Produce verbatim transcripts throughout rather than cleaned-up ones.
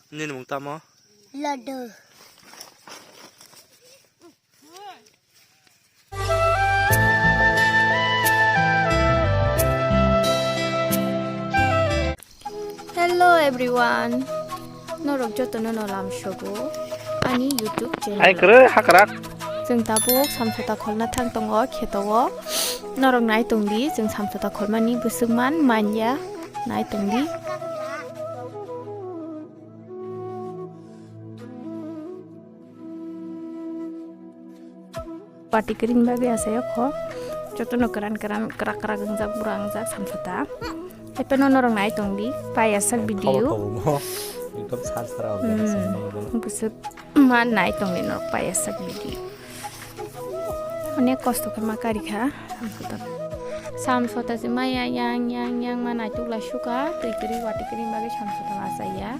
Nini mung tamo? Ladu. Hello everyone. Norok jotono no lamsogo ani YouTube channel. Hai kwrwi hakrak. Chwng tabuk samsota kholna thang tongo kheto o. Norok nai tongdi, chwng samsota kholmani bwswk man manya. Nai tongdi. Party kwrwini bagwi asai o kho. Jotono kwran kwran kwrak kwrak wngjak, bura wngjak samsota. Hepeno norok nai tongdi, paiyasak video. Khobor khobor mo. YouTube search khara. Hmm. Bwswk ma nai tongdi norok paiyasak video. Onek kosto khe ma kari kha samsota. Samsota se maya yang yang yang ma naituk lai suka, twi kwrwi watwi kwrwi bagwi samsota ma asai ya.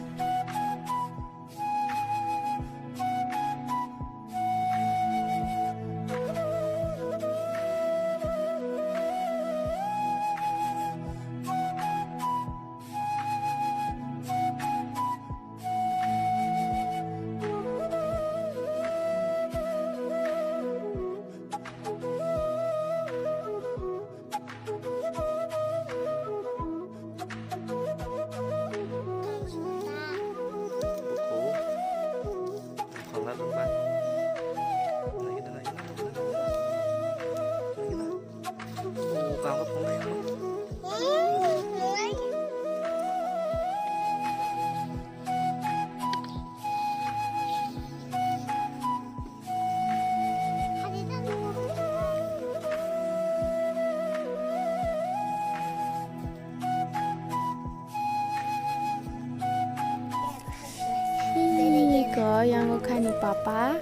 Iko yango khani papa,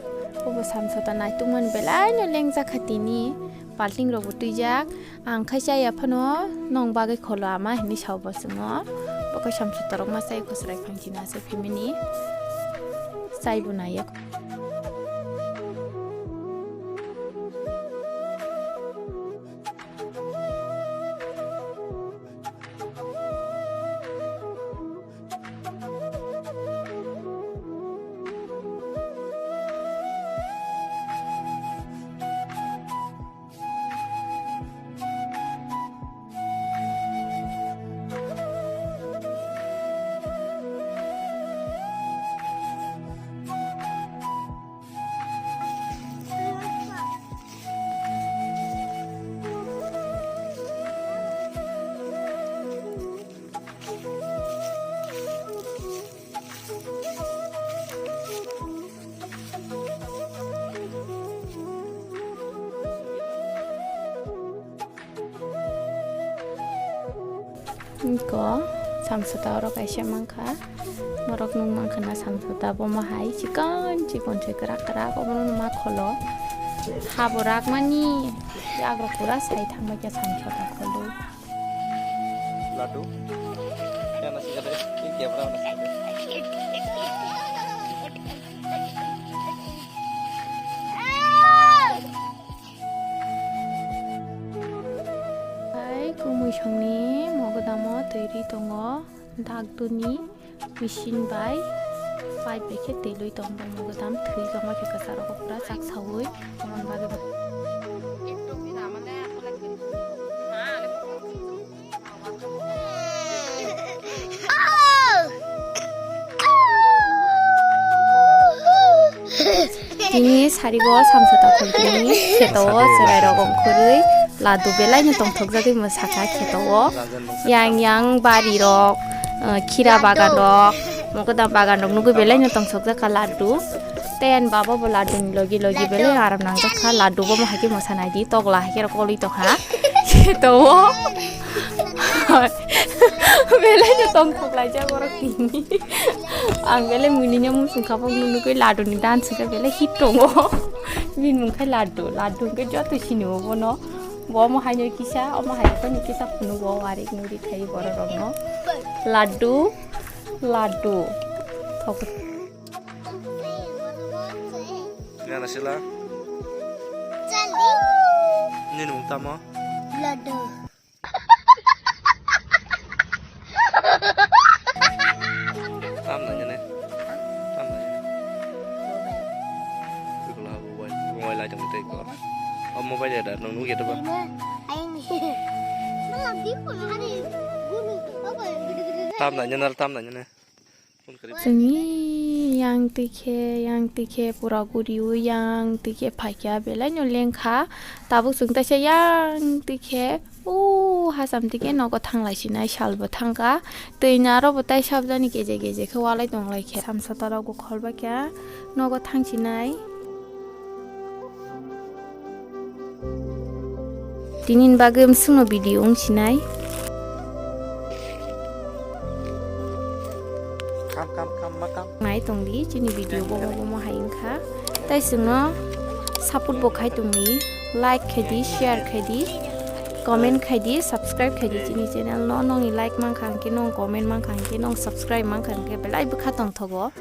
obo samsota naitukmani belai no lengjak kha tini, palting rok bo twijak. Ang khai chaya phano nong bagwi kholo ama hinwi sao bo chwngno. Bo khai samsota rok ma chai khosrai phang china se family chai bo naiya. Iko samsota oro kaisa mankha, norok nung mankha na samsota, bomo hai chikon chikon se kwrak kwrak, obono ma kholo, habo rakmani yagrok pura sai thangbai khe samsota kholo. Ladu. Yana sikade, in camera na sikade. Hai, kumui songni mogodamo twi ri tongo, dakduni machine bai pipe bai khe telwi tongo, mogodam thwi joma khe kwcharo pura chak saui, omon bagwi. Tini sarigo samsota kholpini kheto o chwrairok ongkhorwi ladu belaino tongthokjagwi mwsakha kheto o. Yang yang barirok, eh, khira baganrok, mogodam baganrok nugwi belaino tongthokjakha ladu. Ten baba bo laduni logi logi belai aram nangjakha. Ladu bo mo hai khe mwsanaidi, togla hai khe rw kolwi tongkha. Kheto o. Belai no tongthok laijak borok tini. Ang belai muini no muchung kha, bo nugwi ladu ni dan singkha belai hit tongo. Bini mung khai ladu, ladu hwnkhe joto sini o bono. Bo omo hai no kisa, omo hai no kisa phunugo, warik nuri khai borok rok no. Ladu, ladu. Thok. Nana sila. Nini mung tamo? Ladu. Tam nanya ne. Lai tong tei ko. O mobile ya da nung nugya da ba. Tam na nyana tam na nyana. Phone kari. Chwngni yang twi khe, yang twi khe pura guri o yang twi khe phaikya belai no lengkha. Tabuk chwng taisa yang twi khe o hacham twi khe nogo thanglai sinai sal bo thangkha. Twi na aro bo tai sabjani keje keje khe walai tonglai khe. Samsata rok bo khol bakya nogo thang sinai. Tinin bagwi mswngno video wng sinai. Kam, kam, kam, ma kam. Nai tongdi chini video bomo bomo hai wngkha. Tai chwngno support bo khai tongdi, like khaidi, share khaidi, comment khaidi, subscribe khaidi chini channel no. Nongni like mankha hwnkhe, nong comment mankha hwnkhe, nong subscribe mankha hwnkhe belai bwkha tongthogo.